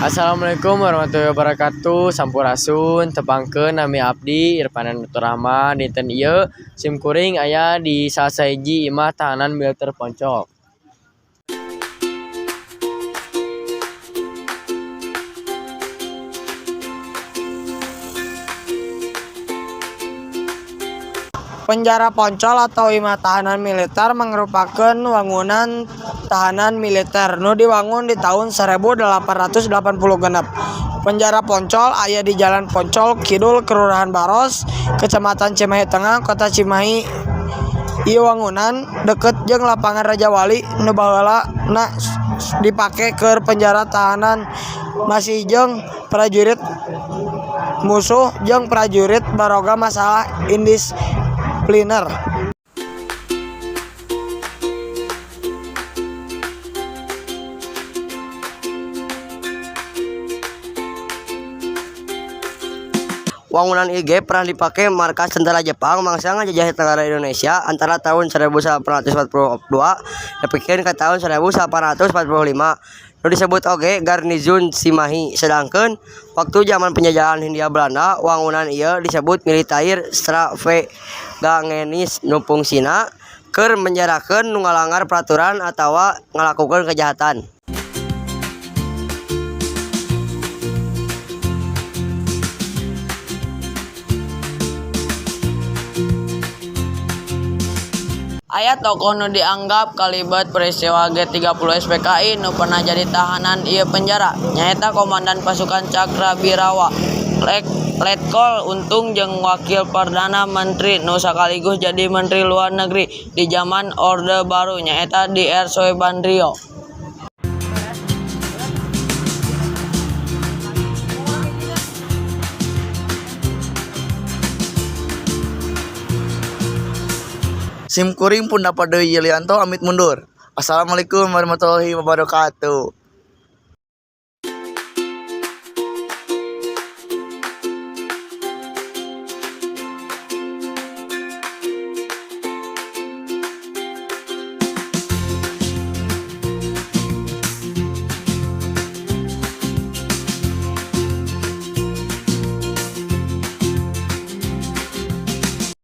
Assalamualaikum warahmatullahi wabarakatuh. Sampurasun, tepangkeun, nami abdi Irfan Rahman. Dinten ieu sim kuring aya di salah sahiji imah tahanan militer Poncol. Penjara Poncol atau imah tahanan militer mangrupakeun wangunan tahanan militer nu diwangun di taun 1886. Penjara Poncol aya di Jalan Poncol Kidul, Kelurahan Baros, Kecamatan Cimahi Tengah, Kota Cimahi. Ieu wangunan deukeut jeung Lapangan Rajawali nu baheulana dipake keur penjara tahanan masih jeung prajurit musuh jeung prajurit baroga masalah indisipliner. Wangunan ieu ge pernah dipake markas tentara Jepang mangsa ngajajah nagara Indonesia antara taun 1842 nepikeun ka taun 1845 nu disebut oge Garnizon Cimahi. Sedangkeun waktu jaman penjajahan Hindia Belanda, wangunan ieu disebut Militair Strafgevangenis nu fungsina keur menjarakeun nu ngalanggar peraturan atawa ngalakukeun kejahatan. Aya tokoh nu dianggap kalibet peristiwa G30S PKI nu pernah jadi tahanan ieu penjara, nyaeta Komandan Pasukan Cakrabirawa, Letkol Untung, jeung Wakil Perdana Menteri nu sakaligus jadi Menteri Luar Negeri di jaman Orde Baru, nyaeta DR Soebandrio. Sim kuring pun dapat deui Yulianto, amit mundur. Assalamualaikum warahmatullahi wabarakatuh.